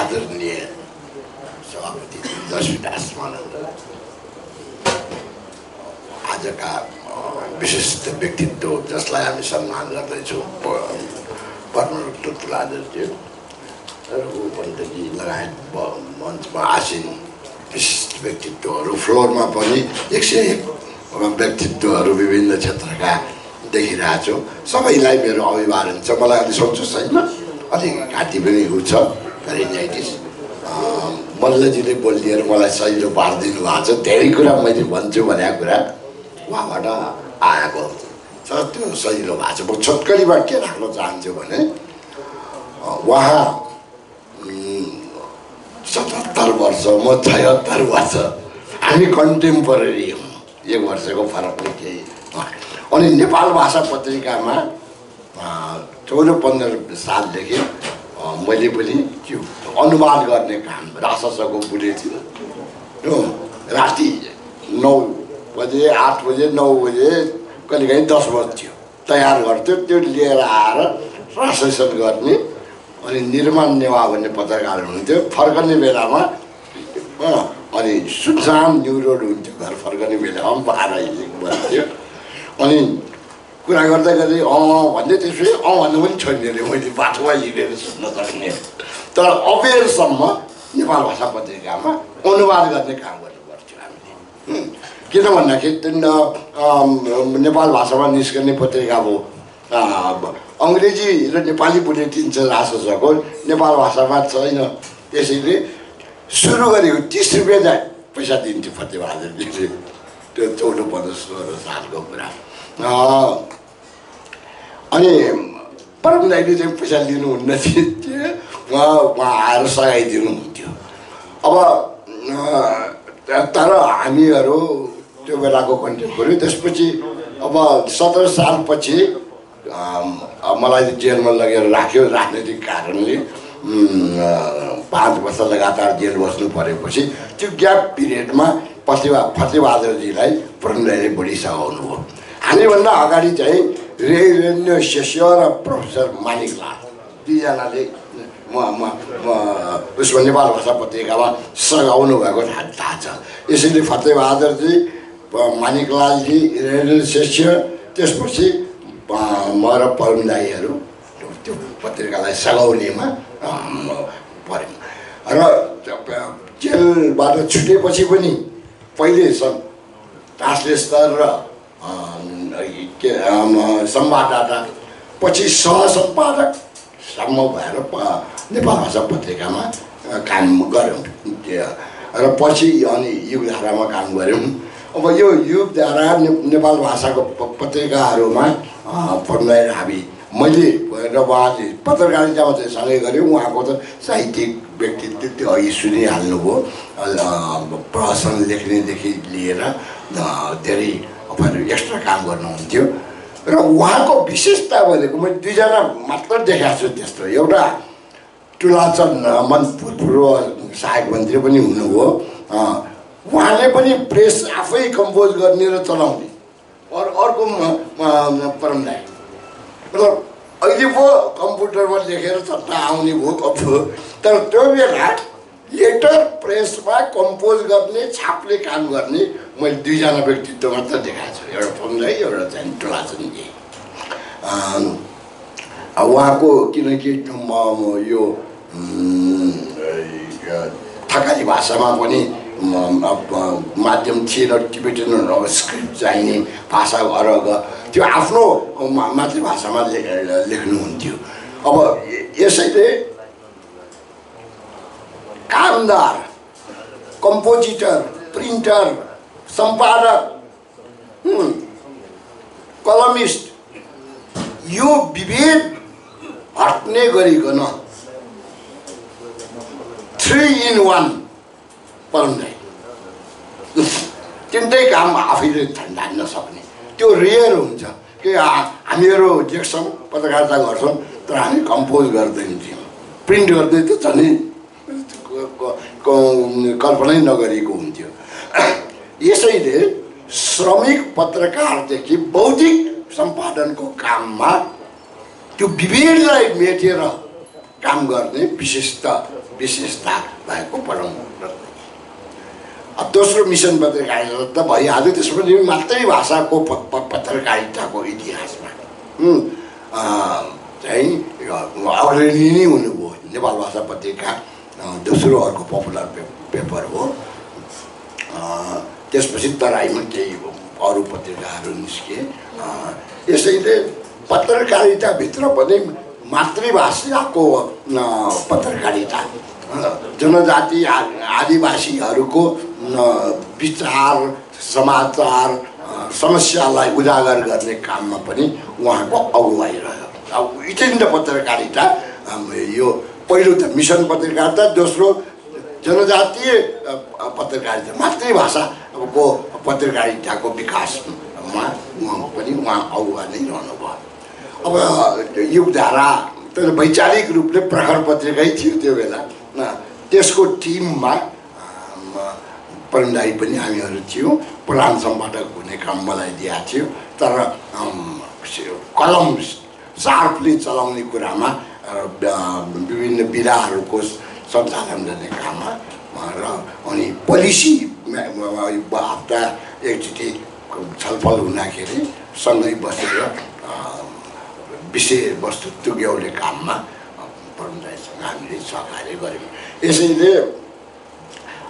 आदरणीय सभापति दशविदास मानन्द, आजका विशिष्ट व्यक्तित्व जसलाई हामी सम्मान गर्दैछौँ, पद्मरत्न तुलाधरज्यू पण्डितजी लगायत मञ्चमा आसीन विशिष्ट व्यक्तित्वहरू, फ्लोरमा पनि 101 व्यक्तित्वहरू विभिन्न क्षेत्रका देखिरहेको छु। सबैलाई मेरो अभिवादन छ। मलाई अलि सन्चो छैन, अलिक घाँटी पनि हुन्छ, फेरिन्जाइटिस। मल्लजीले बोलिदिएर मलाई सजिलो पारिदिनु भएको छ। धेरै कुरा मैले भन्छु भनेको कुरा उहाँबाट आएको छ, त्यो सजिलो भएको छ। म छोटकरीमा के राख्न चाहन्छु भने उहाँ 77 वर्ष, म 76 वर्ष, हामी कन्टेम्पोरेरी हौँ, 1 वर्षको फरक नै केही। अनि नेपाल भाषा पत्रिकामा 14-15 सालदेखि मैले पनि त्यो अनुवाद गर्ने काम राससको बुलेटिन राति 9 बजे 8 बजे 9 बजे कहिलेकाहीँ 10 बज्थ्यो तयार गर्थ्यो, त्यो लिएर आएर ट्रान्सलेसन गर्ने। अनि निर्माण नेवा भन्ने पत्रकार हुनुहुन्थ्यो, फर्कने बेलामा अनि सुनसान न्यु रोड हुन्थ्यो, घर फर्कने बेलामा 12-1 बज्थ्यो। अनि कुरा गर्दै गर्दै भन्दै त्यसपछि भन्नु पनि छोडिदिने, मैले बाटोमा हिँडेर सुन्न सक्ने। तर अबेरसम्म नेपाल भाषा पत्रिकामा अनुवाद गर्ने काम गर्नु पर्थ्यो हामीले। किन भन्दाखेरि नेपाल भाषामा निस्कने पत्रिका हो, अङ्ग्रेजी र नेपाली बुलेटिन छ राससको, नेपाल भाषामा छैन। त्यसैले सुरु गरेको 30 रुपियाँ पैसा दिन्थ्यो फतेबहादुरजीले, त्यो 14-15 सालको कुरा। अनि परम दाइले चाहिँ पैसा लिनुहुन्न थियो, उहाँ आएर सघाइदिनुहुन्थ्यो। अब तर हामीहरू त्यो बेलाको कन्टेम्पोरेरी। त्यसपछि अब 17 सालपछि मलाई जेलमा लगेर राख्यो राजनैतिक कारणले। 5 वर्ष लगातार जेल बस्नु परेपछि त्यो ग्याप पिरियडमा फतेबहादुरजीलाई परम दाइले बढी सघाउनु भयो। हामीभन्दा अगाडि चाहिँ रेन्य शेष्य र प्रोफेसर मानिकलाल दुईजनाले उसमा नेपाल भाषा पत्रिकामा सघाउनु भएको थाहा छ। यसैले फतेबहादुरजी, मानिकलालजी, रेन्य शेष्य, त्यसपछि म र परम दाइहरू त्यो पत्रिकालाई सघाउनेमा पऱ्यौँ। र जेलबाट छुटेपछि पनि पहिले ट्रान्सलेटर र संवाददाता, पछि सहसम्पादकसम्म भएर नेपाल भाषा पत्रिकामा काम गऱ्यौँ। र पछि अनि युगधारामा काम गऱ्यौँ। अब यो युगधारा नेपाल भाषाको पत्रिकाहरूमा पढ्दै हामी मैले र उहाँले पत्रकारितामा चाहिँ सँगै गऱ्यौँ। उहाँको त साहित्यिक व्यक्तित्व त्यो अघि सुनिहाल्नुभयो, प्रहसन लेख्नेदेखि लिएर धेरै एक्स्ट्रा काम गर्नुहुन्थ्यो। र उहाँको विशेषता भनेको मैले 2 जना मात्र देखाएको छु त्यस्तो। एउटा तुलाचन पूर्व सहायक मन्त्री पनि हुनुभयो, उहाँले पनि प्रेस आफै कम्पोज गर्ने र चलाउने। अर्को परम दाइ, मतलब अहिले पो कम्प्युटरमा लेखेर चट्टा आउने भयो। तर त्यो बेला लेटर प्रेसमा कम्पोज गर्ने, छाप्ने काम गर्ने मैले 2 जना व्यक्तित्व मात्र देखाएको छु, एउटा परम दाइ, एउटा चाहिँ तुलाचनजी। उहाँको किनकि यो थकाली भाषामा पनि माध्यम थिएन, टिबेटन स्क्रिप्ट चाहिने भाषा भएर त्यो आफ्नो मातृभाषामा लेख्नुहुन्थ्यो। अब यसैले कामदार, कम्पोजिटर, प्रिन्टर, सम्पादक, कलमिस्ट, यो विभेद हट्ने गरिकन 3 in 1 परम दाइ तिनटै काम आफैले झन्डान्न सक्ने। त्यो रेयर हुन्छ कि हामीहरू लेख्छौँ, पत्रकारिता गर्छौँ, तर हामी कम्पोज गर्दैनथ्यौँ, प्रिन्ट गर्दै त झन् कल्पनै नगरेको हुन्थ्यो। यसैले श्रमिक पत्रकारदेखि बौद्धिक सम्पादनको काममा त्यो विभेदलाई मेटेर काम गर्ने विशेषता भएको परम्परा। दोस्रो मिसन पत्रकारिता त भइहाल्यो, त्यसपछि मातृभाषाको पत्रकारिताको इतिहासमा चाहिँ अग्रणी नै हुनुभयो। नेपाल भाषा पत्रिका दोस्रो अर्को पपुलर पेपर हो। त्यसपछि तराईमा केही अरू पत्रिकाहरू निस्के। यसैले पत्रकारिताभित्र पनि मातृभाषाको पत्रकारिता, जनजाति आदिवासीहरूको विचार समाचार समस्यालाई उजागर गर्ने काममा पनि उहाँको अगुवाई रह्यो। अब इतिन्द पत्रकारिता यो पहिलो त मिसन पत्रकारिता, दोस्रो जनजातीय पत्रकारिता मातृभाषाको पत्रकारिताको विकासमा उहाँ अगुवा नै रहनुभयो। अब युगधारा त वैचारिक रूपले प्रखर पत्रिकै थियो त्यो बेला। त्यसको टिममा परमदाई पनि हामीहरू थियौँ। पुराण सम्पादक हुने काम मलाई दिएको थियो, तर कलम सार्पली चलाउने कुरामा विभिन्न विधाहरूको सञ्चालन गर्ने काममा र अनि पोलिसी हप्ता एकचोटि छलफल हुँदाखेरि सँगै बसेर विषय वस्तु तुग्याउने काममा परमदाईसँग हामीले सहकार्य गऱ्यौँ। यसैले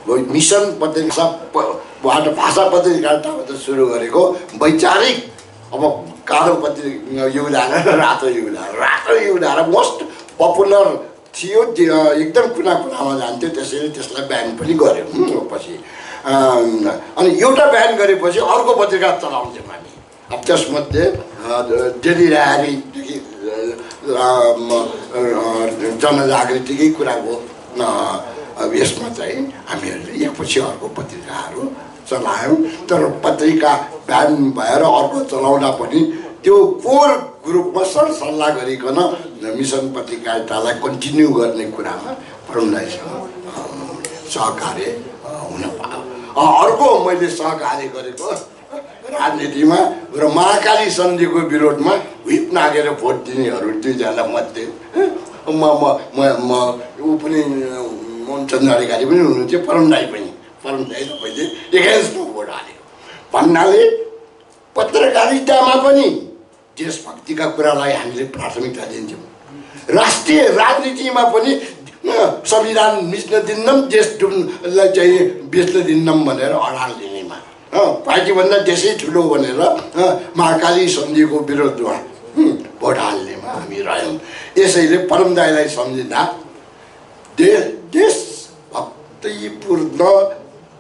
मिसन पत्रिकाबाट भाषा पत्रिकाबाट सुरु गरेको वैचारिक अब कालो पत्रिका युगधारा र रातो युगधारा मोस्ट पपुलर थियो, एकदम कुना कुनामा जान्थ्यो। त्यसैले त्यसलाई ब्यान पनि गऱ्यौँ पछि। अनि एउटा ब्यान गरेपछि अर्को पत्रिका चलाउँथ्यौँ हामी। अब त्यसमध्ये डेली डायरीदेखि जनजागृतिकै कुराको यसमा चाहिँ हामीहरूले एकपछि अर्को पत्रिकाहरू चलायौँ। तर पत्रिका ब्यान भएर अर्को चलाउँदा पनि त्यो कोर ग्रुपमा सरसल्लाह गरिकन मिसन पत्रिकारितालाई कन्टिन्यू गर्ने कुरामा परमदाईसँग सहकार्य हुन पायो। अर्को मैले सहकार्य गरेको राजनीतिमा र महाकाली सन्धिको विरोधमा व्हिप नागेर भोट दिनेहरू दुईजना मध्ये ऊ पनि मोहनचन्द्र अधिकारी पनि हुनुहुन्थ्यो, परमदाई पनि। परमदाई तपाईँले एगेन्स्टमा भोट हालेको भन्नाले पत्रकारितामा पनि देशभक्तिका कुरालाई हामीले प्राथमिकता दिन्छौँ। राष्ट्रिय राजनीतिमा पनि संविधान मिच्न दिन्नौँ, देशलाई चाहिँ बेच्न दिन्नौँ भनेर अडान लिनेमा पार्टीभन्दा देशै ठुलो भनेर महाकाली सन्धिको विरोधमा भोट हाल्नेमा हामी रह्यौँ। यसैले परमदाईलाई सम्झिँदा देशभक्तिपूर्ण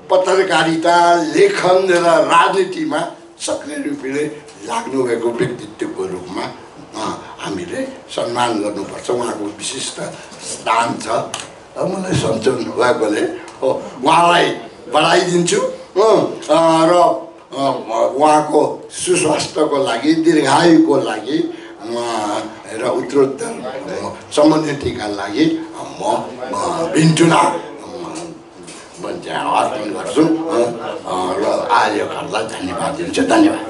पत्रकारिता लेखन र राजनीतिमा सक्रिय रूपले लाग्नुभएको व्यक्तित्वको रूपमा हामीले सम्मान गर्नुपर्छ। उहाँको विशिष्ट स्थान छ। मलाई सम्झाउनु भएकोले उहाँलाई बढाइदिन्छु र उहाँको सुस्वास्थ्यको लागि, दीर्घायुको लागि र उत्तरोत्तर समोन्नतिका लागि म भिन्टुना अर्पण गर्छु र आयोजकहरूलाई धन्यवाद दिन्छु। धन्यवाद।